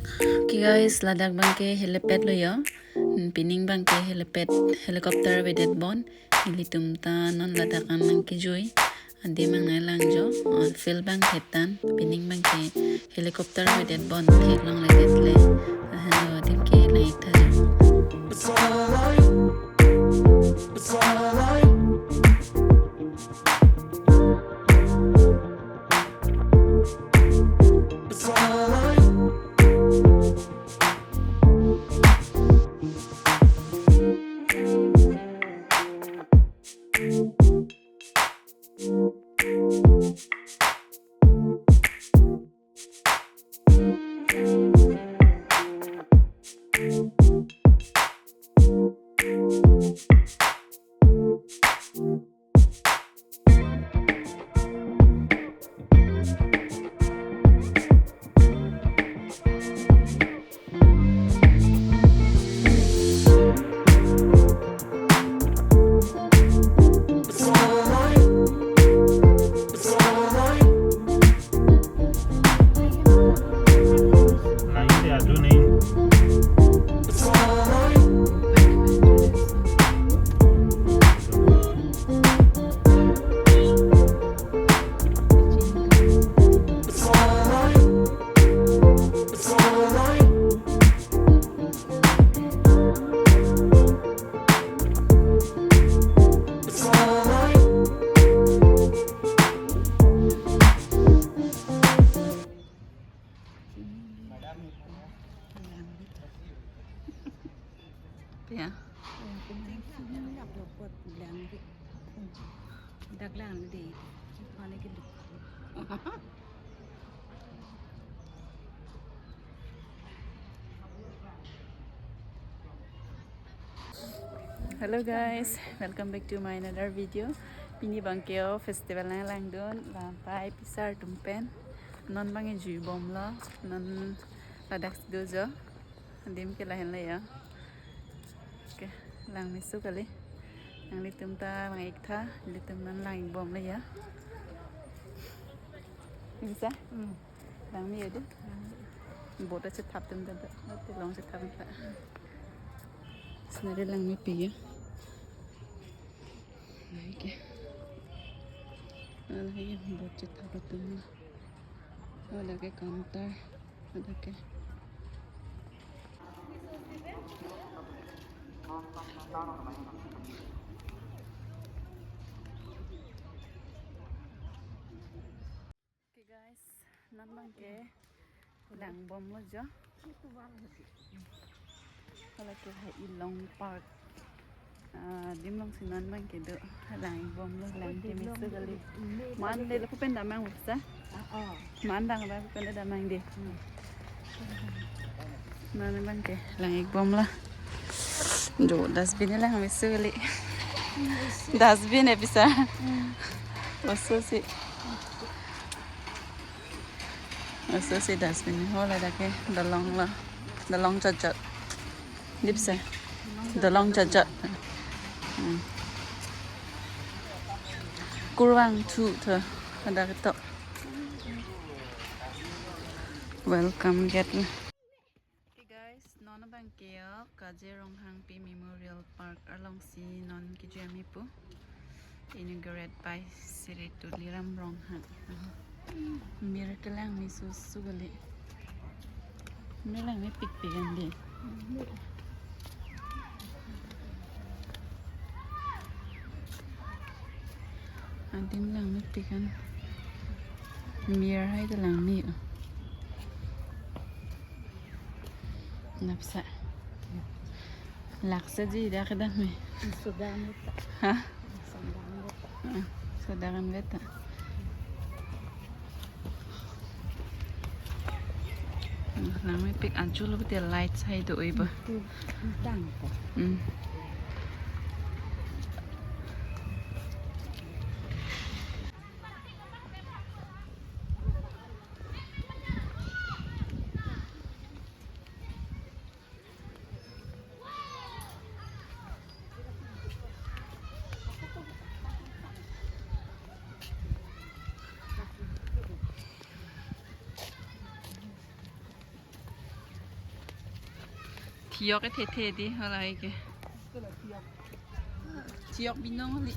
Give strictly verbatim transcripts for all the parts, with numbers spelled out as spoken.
Okay guys, ladak abangke helipad lo jo. Hmm, pining abangke helipad, helicopter avedetbon. Ilitum ta non ladak an nangkejui. Adim nang nanglang jo. Oh, field abangke tan. Pining abangke helicopter avedetbon. Theklongledet le. Ahan lo adim ke lang-ik tha jo. Ya. Dak lang di. Hello guys, welcome back to my another video. Pini abangke o festival nanglangdun, lampai pisar atum pen. Non abangke juibomlo, non ladak si do jo. Adim ke lahenlo jo. Okay, langmeso kali. Nanglitum ta lang-ik tha, ilitum non lang-ikbomlo jo. Bisa? Hmm. Langme jo de. Boat ta chethap atum ta, boat ta long chethap atum ta. Scenery langmepik jo. Okay. Lake boat chethap atum. Oh, lake counter. Lake. Okay guys, non abangke langbomlo jo. Hala ke ha Ilong Park. Ah, adim alongsi non abangke do. Lang-ikbomlo, lang kemeso kali. Man de lo, kopi pen damnang bisa? Ah, oh. Man dang ba, kopi pen damnang de. Hmm. Non abangke lang-ikbomlo. Jo, dustbin langmeso kali. Dustbin e bisa. Hmm. Oso si. Oso si dustbin ho ladak ke dolong lo. Dolong chotchot. Dipse. Dolong chotchot. Hmm. Kurvangthu tho. Ladak to. Welcome gate. Okay guys, non abangke o Kazir Ronghangpi Memorial Park alongsi non kejui-ami pu. Inaugurated by Shri Tuliram Ronghang. Mir kelang mesoso kali. Mir langmepikpik an de. Adim langmepik an. Mir hai ta langme o. Napsa. Laksa ji dak kedam me. Sudah me ta. Hah? Sudah me ta. Ah, sudah kan beta. Ah, langmepik anchul lo betul light hai do oi ba. Itu tang ta. Hmm. Yok e thethe di, hala hai ke. Yok binong li.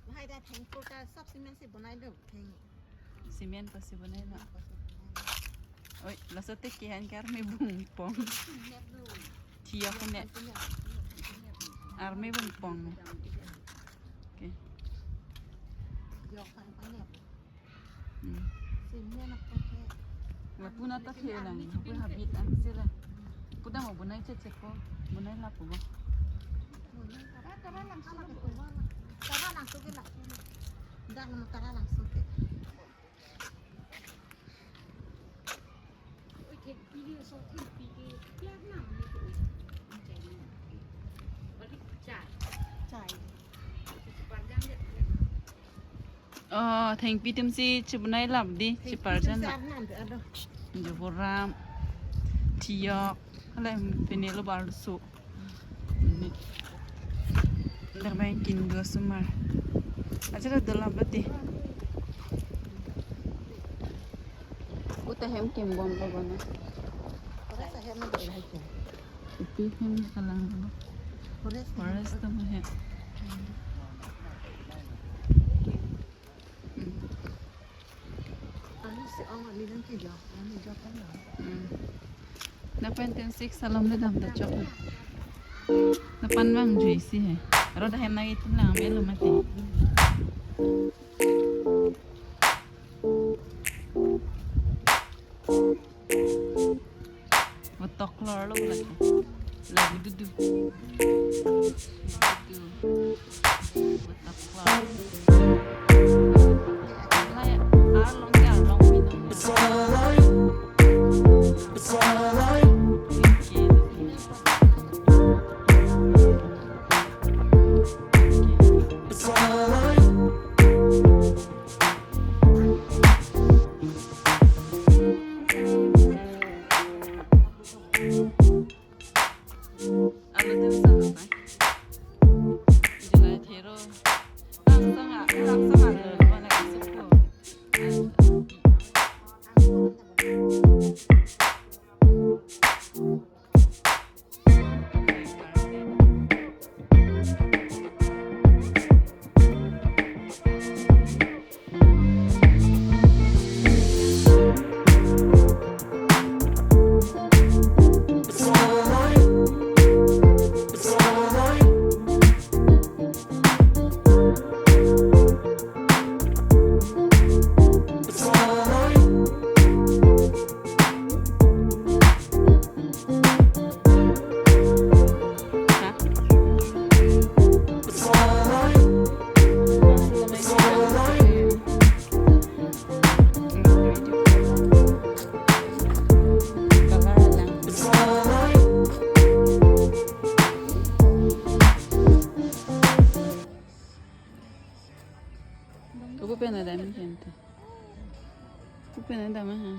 Lahai ta thengkur ta sob cement si bonai do, theng. Cement pasi bonai na. Oi, laso te ke han ke arme bung pong. Thiyok ne. Arme bung pong ne. Okay. Yok kan panyap. Hmm. Cement apa ke? Lapu na ta the nang, lapu habit an sila. Puda mo bonai che che ko, bonai lapu bo. Tara langsung ke. Tara langsung ke. Dah nama tara langsung ke. Oh, thengpi atum si chibonai lap di, chiparjan lap. Juburam, thiyok, hala pine lo balso. Dak bang kin dua sumar. Aja la dola bati. Uta hem kim bom lo bana. Ora sa hem na dola hai. Ipi hem kalang lo. Forest. Forest atum he. Hmm. Ano si ong ani lang ke jo, ani jo kan lang. Hmm. Lapen ten six salom le dam ta chok. Lapen bang juicy he. Roda hem nang itum lang melo mati. Votok klor lo lake. Lagu dudu. Dudu. Votok klor. Lai arlong ke arlong pinong. It's all I, it's all I, it's all I. Alo, tum sang apa? Jela thero. Sang sang a, sang sang a, lo, lo, lo, lo, lo. Kupen adam kente. Kupen adam ha.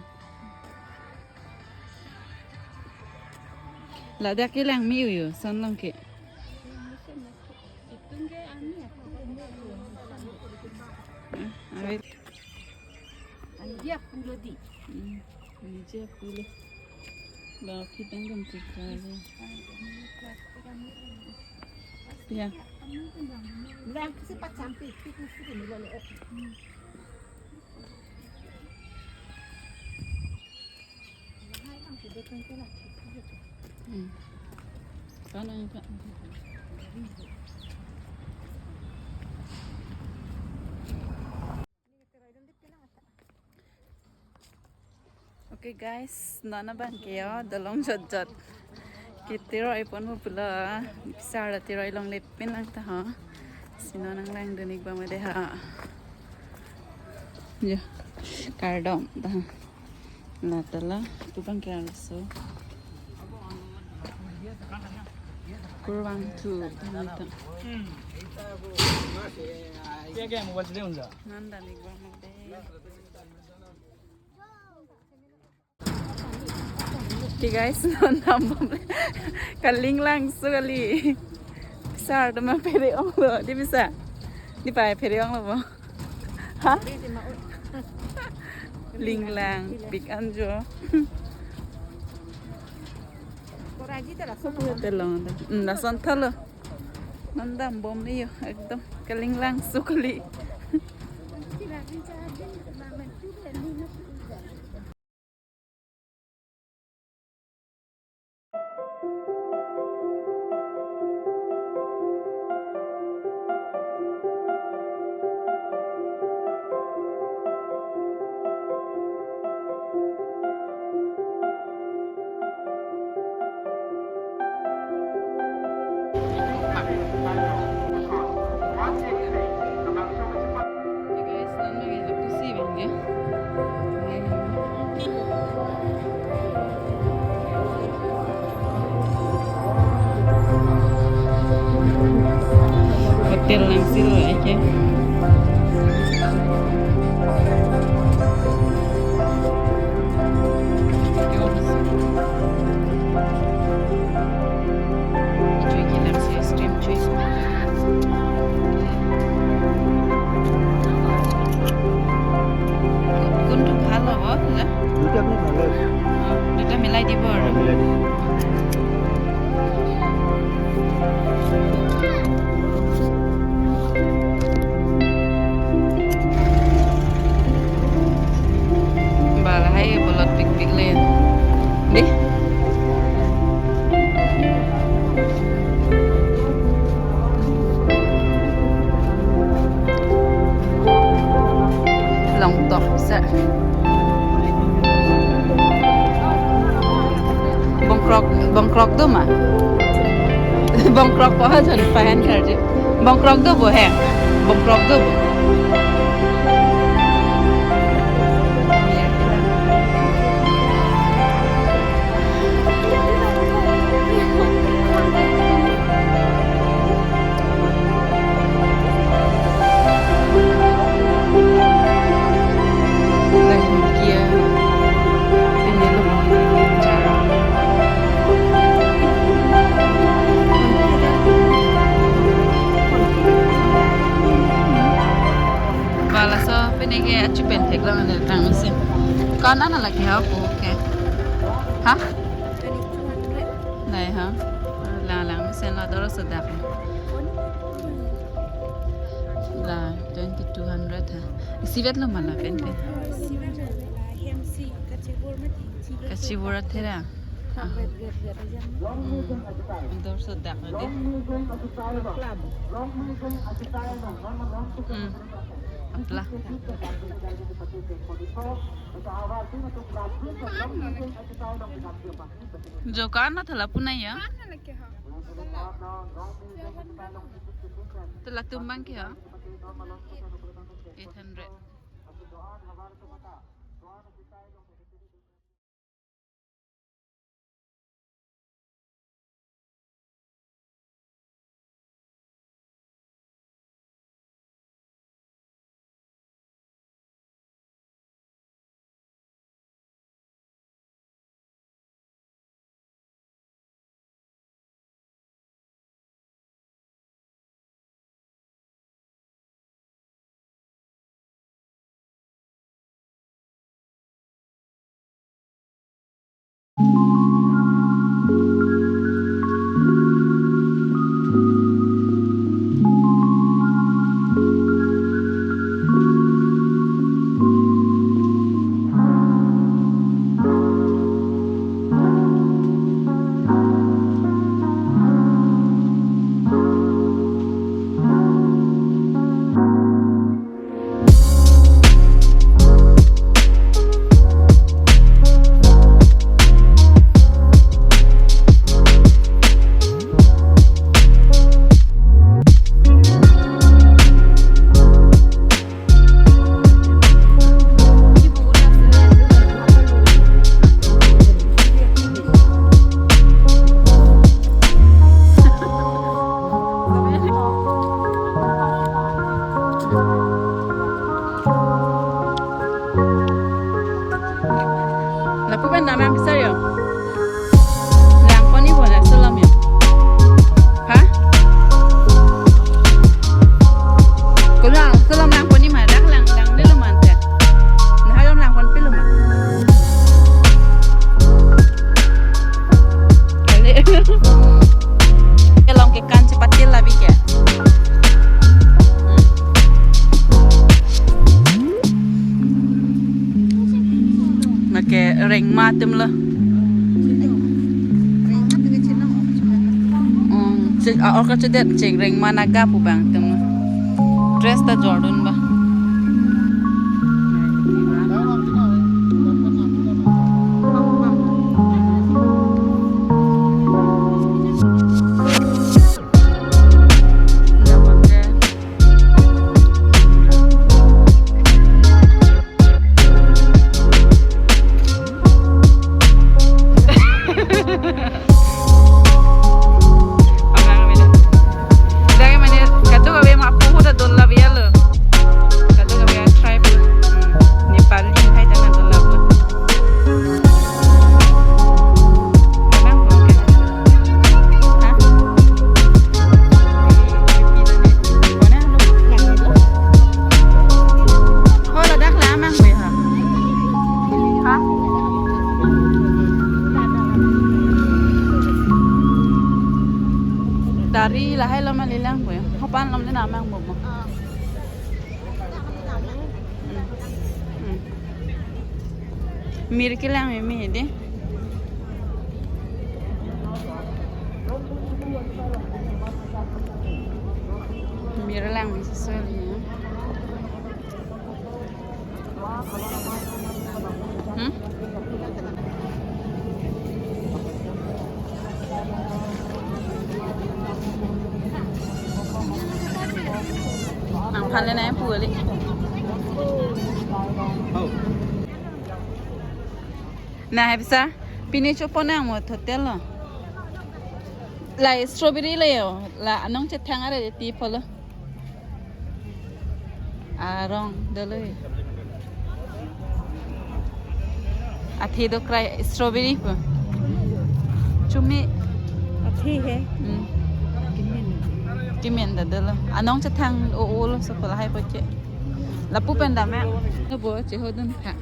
Ladak ke lang mi uyu, son long ke. Ave. Ani dia pulo di. Hmm, ani dia pulo. Ba kita kan kita. Ya. Lang si pat sampai, pik mesti kami lalu. Hmm. Sana yang tak. Okay guys, non abang ke yo, dolong jot jot. Kiti roi pon mo pulo, bisa arlo ti roi longle pin lang ta ho. Si non nang langdun ik bang mede ha. Ya, kardom ta. La ta la, tu bang ke arloso. Kurang tu, ta ta. Nandan ik bang mede. Ti guys, non nambom le. Kaling langso kali. Sar teman phere onglo. Di bisa. Di pai phere onglo bo. Ha? Linglang, big anjo. Telong. Hmm, lason thalo. Non nambom le yo, ekdom. Kaling langso kali. Hotel langsi lo ake. Chui ke langsi, stream chui. কোনটো ভাল হ'ব দাদা? দুইটা আপনি ভালো আছে। অ, দুটা মিলাই দিব আৰু। অ, মিলাই দিব। Ba lahai bolot pikpik le. Deh. Longtok sa. Bongkrok, bongkrok do ma? Bongkrok po ha jon pahan karju. Bongkrok do bo he. Bongkrok do bo. Ba laso pini ke achu pen theklong ane tang mesen. Ko-an an lake ha po ke? Ha? Nai ha. Lang lang mesen la doro sodak. La twenty two hundred ha. Isivet lo ma la pen pen. Kachibur athera. Hmm. Dor sodak de. Hmm. Apla. Jo ko-an na thala punai ya. Thala tumbang ke ya. Eight hundred. Lapu pen dam pisario. Langpon-i pon aso alam ya. Ha? Kono aso alam langpon-i ma, dak lang, langnelo ma ante. Nah, alam langponpilo ma. Ale. Kelong ke kan cepat ke labi ke. Hmm. Lake rengma atumlo. Hmm, che-, a, orka chedet cheng rengma Naga pu abang atumlo. Dress ta jordun ba. Amang mene. Dai mane kadokave ma puhu ta dun labi alo. Kadokave tribe. Hmm. Nepali hai ta na dun labi. Amang mene. Ha? Hola, dak la amang mene ha. Ha? Dari lahai lo ma lelang po ya. Hopan lom le namang mo mo. Hmm. Mir kelang me me de. Mir lang me sesel ya. Hmm? Nangphan le nai pu le. Oh. Nah, hai pisa, pine chopon nang mo hotel lo. La strawberry le yo, la anong chethang are ti polo. Arong dolo. Athe do krai strawberry po. Chumi. Athe he. Hmm. Kimin. Kimin ta dolo. Anong chethang o o lo so polo hai po che. Lapu pen dam ya. Bo che ho dun tha.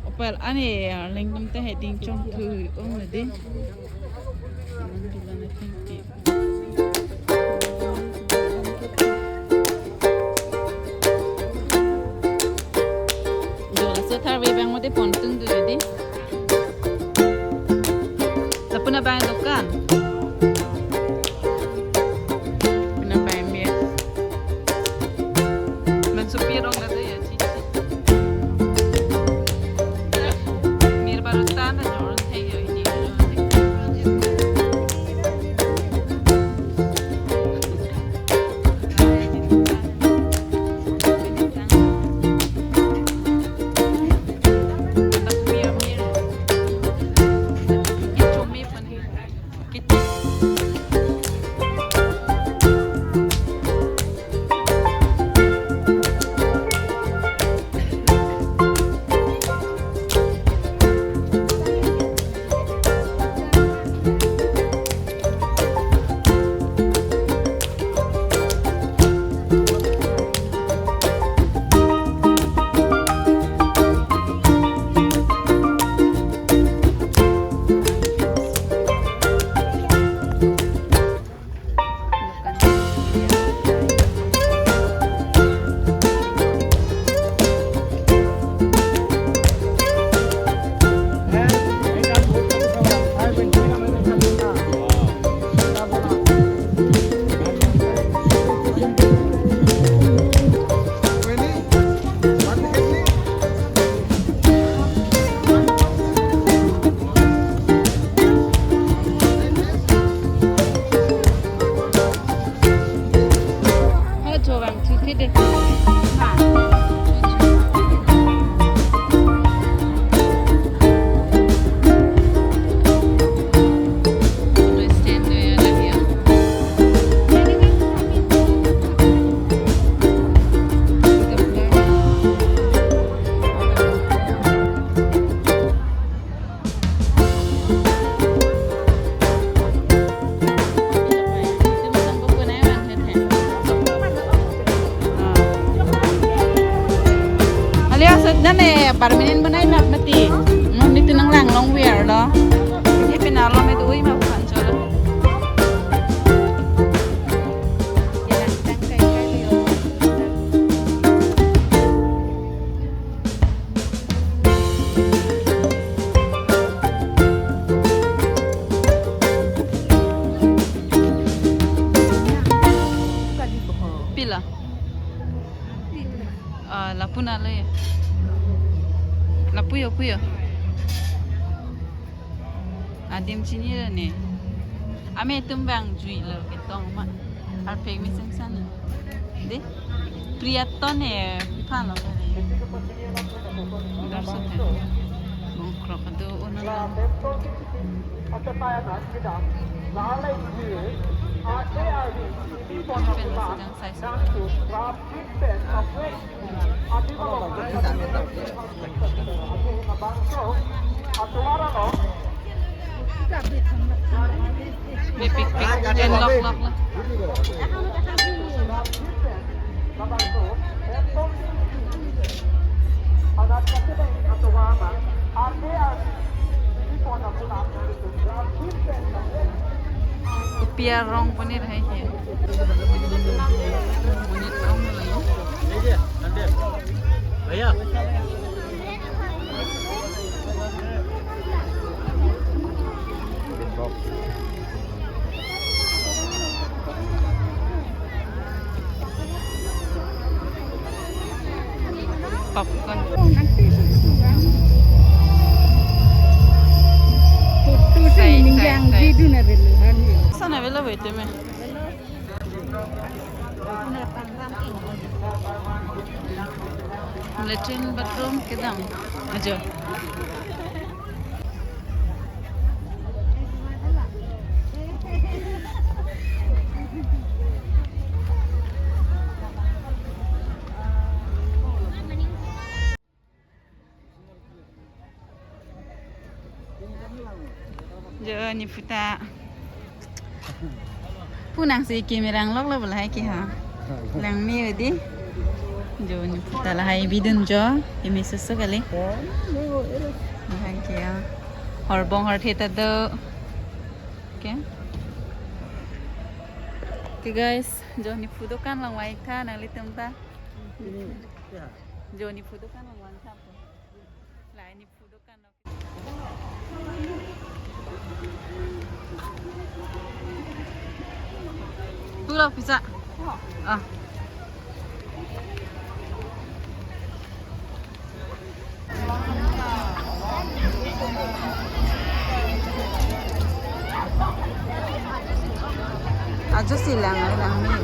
Opal ani arleng tum te heading chong thu ong le de. Do laso tharve abang mate pon tung do de. Lapu na abang dokan. Pina pai mir. Bangso pi rong lado ya, chichi. Mir baru tan na jor thei yo ini. Alias nane permanent bonai lap mati. Mo nitu nanglang long wear lo. Ye pena lo me dui ma bukan cholo. Pila? Ah, lapu na le. Lapu yo, pu yo. Adim chinilo ne. Ametum bang juilo ketong ma. Arpek mi sengsan. De. Priyaton ne phan lo. Darso the. Bongkrok ado ono. Pen sedang size. Bipik pik. En lok lok lok. Kopi arong pu ne lahai ke. Monit arong lahai. भैया। Popcorn. Sai, sai, sai. Sana velo vete me. Latrine bathroom kedam ajo. Jo, niputa. Pu nang si kimi rang lok lo bolai ki ha. Lang mi udi. Jo, niputa lahai bidun jo. Kimi susu kali. Lahai ki ya. Horbong hor theta do. Okay. Okay guys, jo nipu dokan langvai tha nanglitum ta. Jo nipu dokan langvai tha. Lai nipu dokan lo. Tulo pisa. Ah. Ajo si lang, lang ni.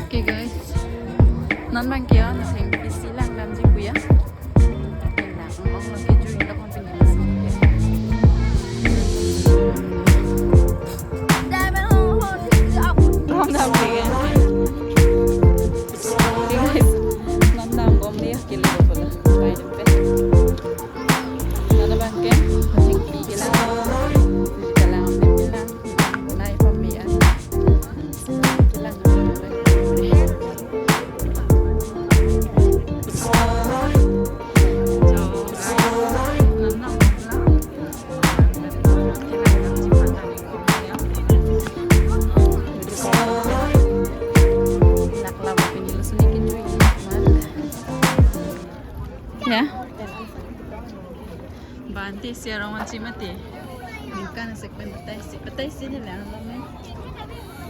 Okay guys, non bang kio, nasi pisi lang damji kuya. Ya. Bante si arong anchi mati. Ningkan asek pen batai si, batai si ne lang lang ne.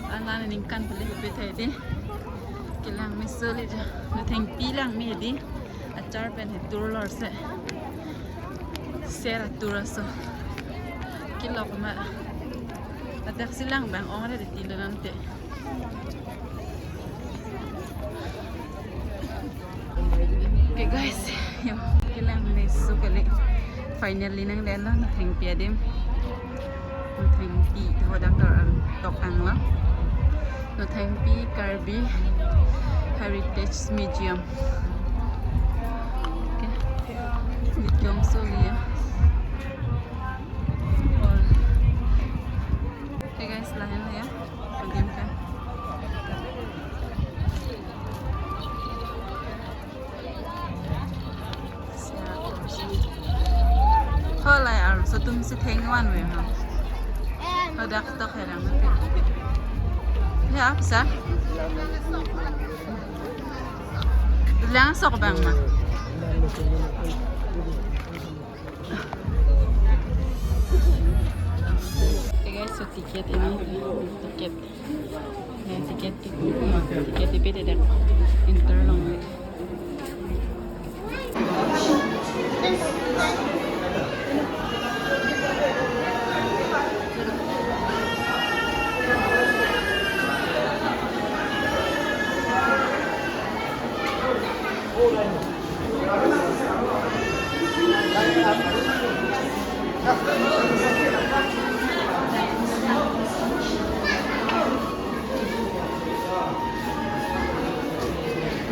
Anan ningkan pali pithai di. Kelang me soli ja. Nuthengpi lang me di. Achar pen he tur lor se. Sera tur aso. Kelok ma. Adak si lang bang ong re di tilo nante. Okay guys, yo, kelang me so kali. Finally nangdetlo, Nothengpi adim. Nothengpi, hadak tor ang tok ang lo. Nothengpi Karbi Heritage Museum. Okay. Di kyong so liya. Okay guys, lahen ya. Adim kan. Halai arloso atum si thengvang ave ha. Hadak tok herang. Ya, bisa. Lang sok bang ma. Okay guys, so ticket ini, ticket. Ya, ticket, ticket, ticket tipi dedak. Enter long.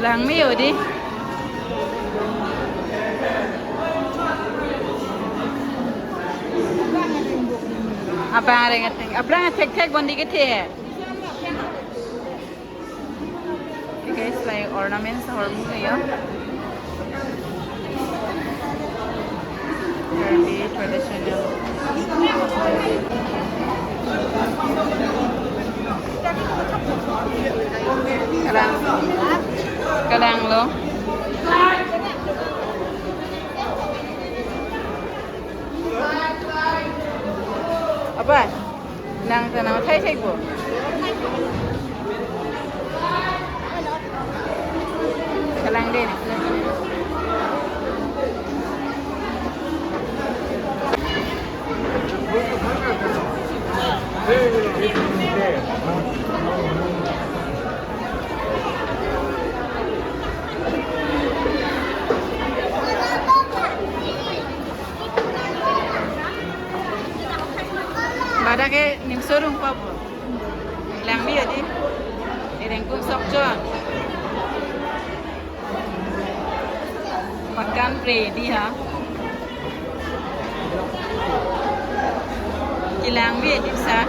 Lang me yo di. Abang areng atheng, abang athek thek bondi kethe. Okay guys, like ornaments ahormu ya. Karbi traditional. Kalang. Kalang lo. Apa? Nang ta nang thai thai bo. Kalang de. Badak ke nimso rung pa bo. Lang me yo di. Ireng kum sok chon. Makan pre di ha. Kelang me yo di sa.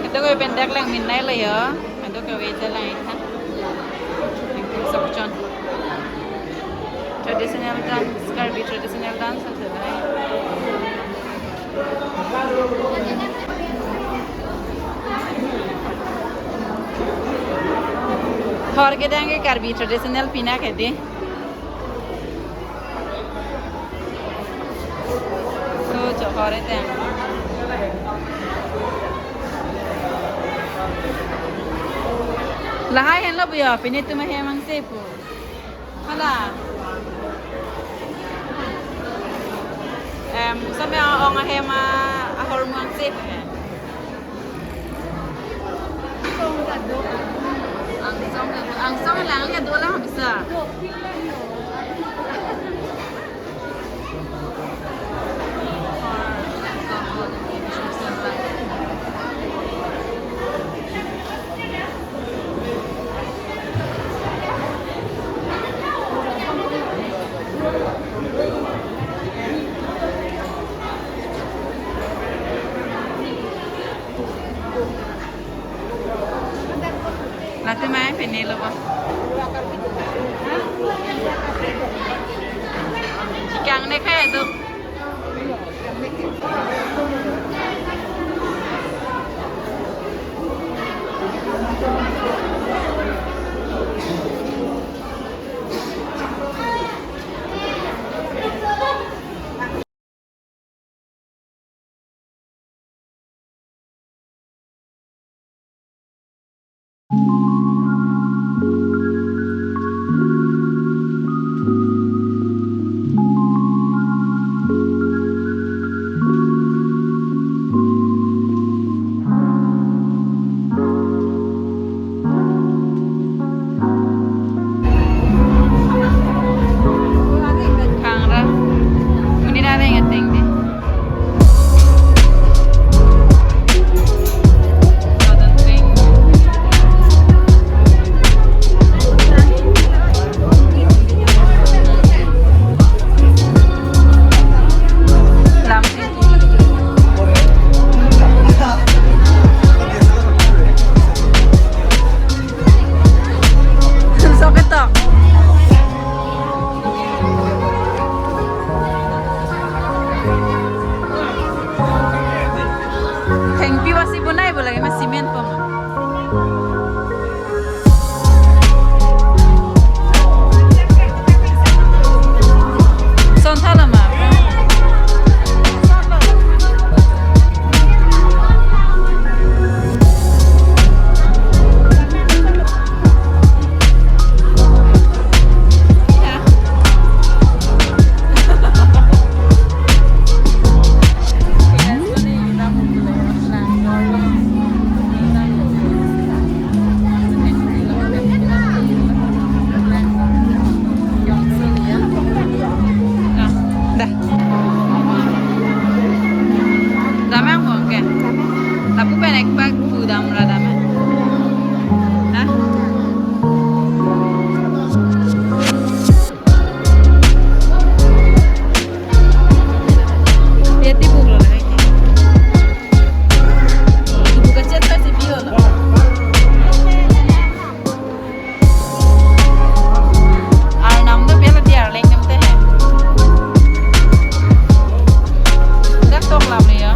Ito ko pendak lang min nai lo yo. Ado kave jalan ha. Sok chon. Traditional dance, Karbi traditional dance ase. Hor kedang ke Karbi traditional pinak hedi. So, chokore teng. Lahai henlo bu yo, pini tuma hem angse pu. Hala. Em, sampai ong ahem ahormu angse pu he. Angsong, angsong lang liya dolang bisa. Latum ai pini lo ba. Kang ne kaya do. Reng ateng di. Northern Train. Lamsi. Soketok. Thengpi wasi bonai bo lake ma cement pon. Son thala ma. Dah. Damang mo ke? Lapu pen ekpak pu damra dam. Hah? Dia tipu lo lagi. Tipu kachet pasti bio lo. Arnam do bela di Arleng nam te he. Dak tok lam le ya.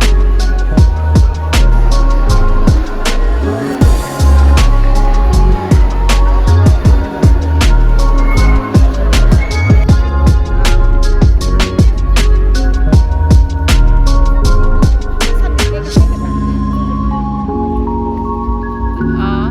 Ah.